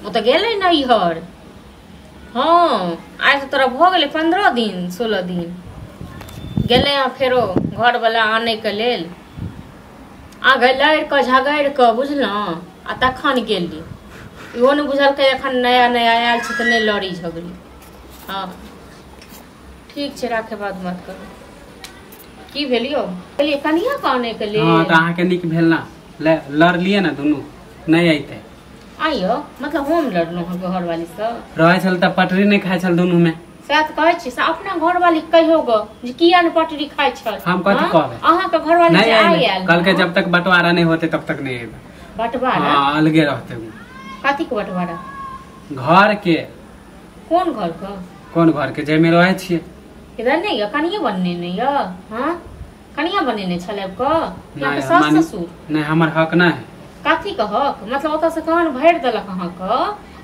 ओ तऽ गेलै नैहर। हँ, आइ तऽ तोरा भऽ गेलै 15 दिन 16 दिन। गेलै हँ फेरो घरवला आनैके लेल। आगे लड़ि कऽ झगड़ि कऽ बुझलहुँ, आ तखन गेली। इहो नहि बुझलकै एखन नया नया आयल छै तऽ नहि लड़ी झगड़ी। हँ ठीक छै, राखे, बाद बात करू। की भेल यौ? गेलियै कनिया के आनैके लेल। हँ तऽ अहाँके नीक भेल ना, लड़लियै ने दुनू, नहि अयतै। आइयो मतलब हम लड़लहुँ अहाँके घरवालीसँ? रहै छल तऽ पटरी नहि खाइ छल दुनू में। सएह तऽ कहै छी, से अपना घरवाली कहियो गो जे किया ने पटरी खाइ छल। हम कथी कहबै? अहाँके घरवाली नहीं जे आइ अयलै, आयल कहलकै जब तक बंटवारा नहीं होते तब तक नहीं अयबै। बंटवारा? हाँ, अलगे रहते उ। कथी के बंटवारा? घर के। कोन घर के? कोन घर के, जाहिमे रहै छियै। इधर नहीं यऽ, कनिये बनेने यऽ? हाँ, कनिया बनेने छलै कऽ? नहीं, सास ससुर? नहीं, हमर हक नहीं है। कथी के हक? मतलब ओतऽ से कान भरि देलक अहाँके,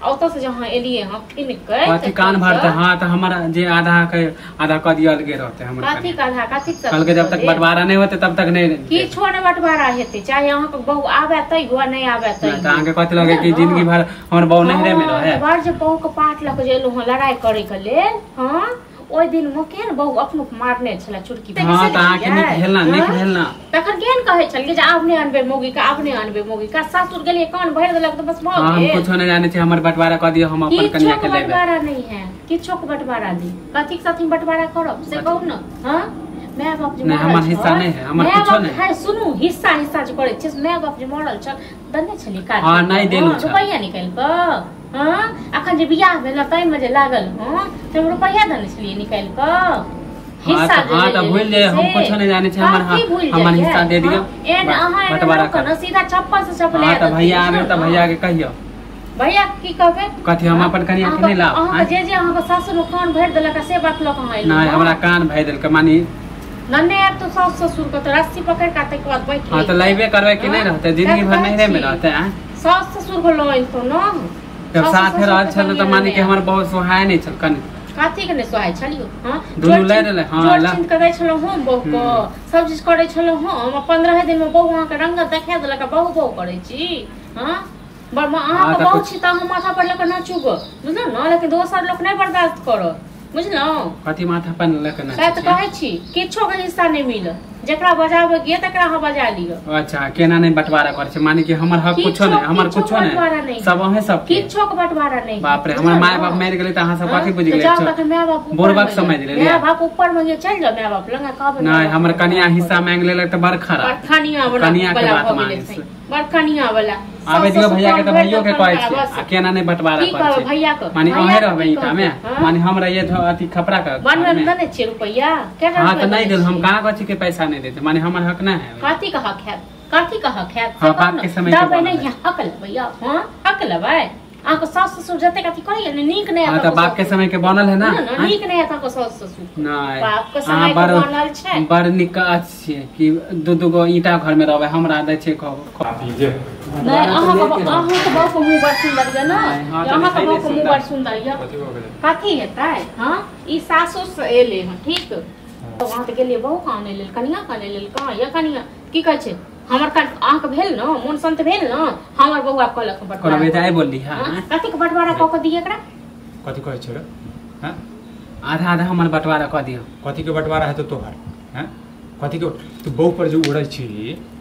आ ओतऽ से जहाँ एलियै हँ फिन के कथी कान भरते? हाँ तऽ हमर जे आधा के आधा कऽ दिअ, अलगे रहते हमर। कथी के आधा? कथी के? कहलकै जब तक बंटवारा नहीं होते तब तक नहीं। किछो नहि बंटवारा हेतै, चाहे अहाँके बहू आबे तैयो आ नहि आबे नहीं, तऽ तैयो। अहाँके कथी लगे कि जिंदगी भर हमर बहू नहिरे में रहे? बार जे बहू के पाठ लऽ के जे एलहुँ हँ लड़ाई करे के लेल, हाँ ओहि दिन मे केहन बहू अपनो के मारने छलै चुटकी। हाँ तऽ अहाँके नीक भेल ना, नीक भेल ना। तखन केहन कहै छलियै जे आब नहि अनबै मौगी के, आब नहि अनबै मौगी के। सासुर गेलियै कान भरि देलक तऽ बस भऽ हाँ, हम गेल। कुछो नहीं जाने छी, हमर बंटवारा कऽ दियौ, हम अपन किछो कनिया के के लेबै। बंटवारा नहीं है, किछो के बंटवारा नहीं। कथी के साथ बंटवारा करब से कहू ना? हाँ my बाप जे नहीं, मरल हमर हिस्सा छल, नहीं है, हमर my कुछो बाप नहीं। है, सुनू, हिस्सा हिस्सा जे करै छियै, my बाप जे मरल छल देने छलियै काट हाँ, के? नहीं देलहुँ हाँ, छल। रुपैआ निकालि कऽ? हाँ, अखन जे बियाह भेल ताहिमे जे लागल हँ ताहिमे रुपैआ देने छलियै निकालि कऽ? हिस्सा जे हाँ, तऽ लेने भूलि जाइए, हम से। कुछो नहीं जाने छी, हमर कथी भूलि हमर जाइए? हिस्सा दे दियौ। हाँ, एहन अहाँ एहन बंटवारा लोक कर। ने सीधा चप्पल से चप्पल हाँ तऽ भैया आबे तऽ भैया के कहियौ। भैया की कहबै? कथी हम अपन कनिया के नहीं लाब? अहाँके जे जे अहाँके सासुर मे कान भरि देलक से बात लऽ कऽ अहाँ एलहुँ? नहीं, हमरा कान भरि देलकै मानी नन्ने आयब तऽ सासु ससुर के तऽ रस्सी पकड़ि कऽ ताहिके बाद बैठ। हाँ तऽ लैबे करबै कि नहीं रहतै, जिंदगी भर नहिरे में रहतै? आँय? सासु ससुर के लऽ अबितहुँ ने। जब सासु साथे ससुर रहल के छल तऽ कनिया मानी कि नहि हमर बहुत सोहाय नहीं छल कनि। कथी के नहि सोहाय छलियौ? हाँ, दुनू लड़ि रहलै, हाँ, जोड़ चिन्त कऽ दै छलहुँ हम बहू के, सब चीज करै छलहुँ हम। आ 15 दिन मे बहू अहाँके रंगत देखा देलक आ बहू बहू करै छी। हाँ बड़ अहाँके तऽ बहू कुछ- छी तऽ अहाँ माथा पर लऽ कऽ नाचू गऽ, बुझलहुँ ने? लेकिन दोसर लोक नहि बर्दाश्त करत, बुझलहुँ? कथी माथा पर लऽ कऽ सएह नाचै तऽ छियै? कहै छी, किछो के हिस्सा नहि मिलत। जेकरा बजाबै के तकरा अहाँ बजा लिअ। अच्छा, केना नहीं बंटवारा करै छै? माने कि हमर हक कुछो नहीं, हमर किछो कुछो बंटवारा नहीं, नहीं। सब अहें सबके। किछो के बंटवारा नहीं। बाप रे, हमर बुझलहुँ my ने? बाप मरि गेलै तऽ अहाँ सब हाँ? कथी बुझि तऽ गेलियै? जाउ तखन my बाप ऊपर बुड़बक मे समझ यऽ। लेलियै। My बाप ऊपर मे यऽ, चलि जाउ my बाप लग आ कहबै नहीं, my बाप हमर के कनिया बंटवारा हिस्सा करू। मांगि लेलक तऽ बड़ खराब। बड़ कनिया वाला कनिया के वाला बात भऽ गेलै मानै छै। छै। बड़ कनिया वाला। आबे सास दियौ ससुर भैया के कान तऽ भरि भैयो के देलक कहै हुनका छियै। बस। आ केना नहीं बंटवारा की करै कहबै छै? भैया के? माने भैया अहें के रहबै की ईटा में? कहबै? हाँ? माने हम रहियै अथी खपरा के बनबै घर मे में। देने छियै रुपैआ? केना हाँ रुपैआ तऽ नहीं देने देल, हम छियै? कहाँ कहै छी कि पैसा नहीं देते, माने हमर हक नहीं है। कथी के हक हैत? कथी के हक हैत? हाँ, से कहू बाप ने। के समय के देबै बनल नहि, है। हक लेबै यौ, हाँ? हक लेबै? अहाँके सास ससुर जतेक अथी करैया ने, नीक नहि हाँ हैत तऽ अहाँके बाप के सास समय के बनल है ना? ससुर। ने, हाँ? नीक नहि हैत अहाँके सास ससुर। नहीं, बाप के अहाँ समय के बड़ बनल छै। बड़ नीक छियै कि दू दू गो ईंटा घर में रहबै, हमरा दै छै भतीजे। नहि, अहाँके अहाँके बहू के मुँह बड़ सुन्दर यऽ ने? नहि, हाँ, तऽ अहाँके नहि बहू के मुँह सुन्दर। बड़ सुन्दर यऽ। कथी भऽ गेलै? कथी हेतै? हाँ, ई सासुर से एलै हँ, ठीक? तऽ अहाँ तऽ गेलियै बहू के आनै लेल, कनिया के आनै लेल। कहाँ यऽ कनिया? की कहै छै? हमर अहाँके भेल ने मोन शान्त भेल ने? हमर बौआ कहलक हँ कोनो बंटवारा बेजाय कऽ बोलली हाँ? हाँ? कथी के बंटवारा कऽ के दियै एकरा? कथी कहै छै रे? हाँ? आधा आधा हमर बंटवारा कऽ दियौ। कथी के बंटवारा हेतौ तोहर? हाँ? कथी के? तू बहू पर जे उड़ै छी,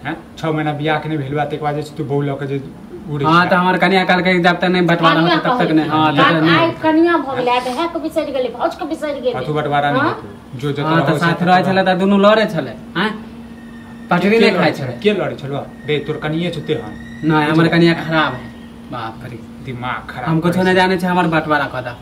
हाँ? 6 महीना बियाह के नहि भेल बा, ताहिके बाद जे छै तू बहू लऽ के जे उड़ै हाँ छी। तऽ हमर कनिया कहलकै जब तक नहीं बंटवारा कनिया होतै तब तक नहीं। हाँ, कहलकै। तब तक नहीं। आइ कनिया भऽ गेलै, आइ भाय के बिसरि गेलै, भाउज के बिसरि गेलै। कथू बंटवारा नहि हाँ? हेतौ। जो जतऽ हाँ तऽ रहै छै साथ ततऽ रहै छलै तऽ दुनू लड़ै छलै, आँय? पटरी के नहीं लड़ै खाइ छलै? छलै। के लड़ै छलौ? बे तोर कनिये छौ तेहन। नहीं, हमर कनिया खराब है। बाप रे, दिमाग खराब हम कुछो करै नहीं छै। जाने छै, हमर बंटवारा कऽ दऽ।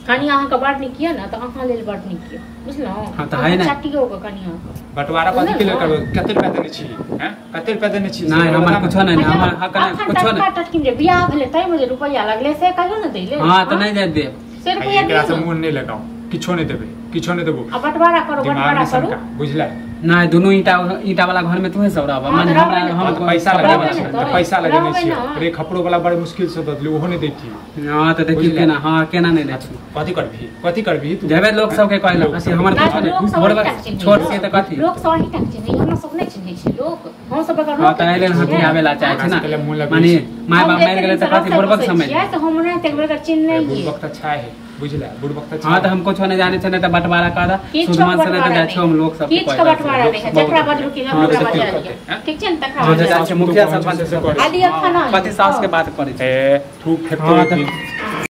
कनिया अहाँके बड़ नीक यऽ ने, तऽ अहाँ लेल बड़ नीक यऽ, बुझलहुँ? हाँ, तऽ है ने। चटियो के कनिया के। बंटवारा कथी के लेल बुझलहुँ? करबै? कते रुपया देने छी? हैं? कते रुपया देने छी? नहीं, से हमर बता ने। कुछो नहीं, हमर हक नहीं, अखन कुछो टटका नहीं। टटकी जे बियाह भेलै ताहिमे जे रुपैआ लगलै से कहियो ने दै लेल। हाँ तऽ नहीं जाय देब। से रुपैआ एकरा दियौ से ने। मुँह नहीं लगाओ, किछो नहीं देबै, किछो नहीं देबो। आ बंटवारा करू, दिमाग बंटवारा नहीं करू। सनका, बुझलै? नहीं दोनों ईटा ईटा वाला घर में तू सब रहब हाँ, माने तऽ हमरा रहबै ने हम हम पैसा कपड़ा लगेने वाला छियै घर। तऽ पैसा लगेने रहबै छियै ने। रे खपड़ो वाला बड़ मुश्किल से दऽ देली ओहो नहि दैती हाँ तऽ देखियौ बुझलियै? केना हाँ केना नहि दै छी कथी करबही कथी करबही तू जेबे लोक सबके कहलक हसी हमर नहि, कुछो लोक नहि सब भोरबा अहींटा के चिन्है छोट छै। छियै तऽ कथी लोक सब अहींटा के चिन्है हमरा सब नहि चिन्है छै लोक हम सब बगैर हाँ लोक तऽ एहि लेल हथियाबै ला चाहै छै हमरा सबके ने लेल मोन लगै माने छै। माय बाप मरि गेलै तऽ कथी बुड़बक समझ छियै तऽ हम नहि तऽ बगैर चिन्ह बुड़बक तऽ छाय है बुझला बुड़बक तऽ हाँ तऽ हम कुछो नहीं जाने छै नहीं तऽ बंटवारा कर किछु सुधमान से नहीं तऽ बंटवारा जाइ छै हम लोक सबके किछु के कहै बंटवारा नहि है जकरा बजरू की हाँ, तकरा तऽ बजल करतै, है। ठीक छै ने तकरा जो बजल जाइ छै मुखिया सरपंच से सब आ लिअ खाना पति सास के बात करै छै ए थूक फेकतो हाँ एक तऽ दिन।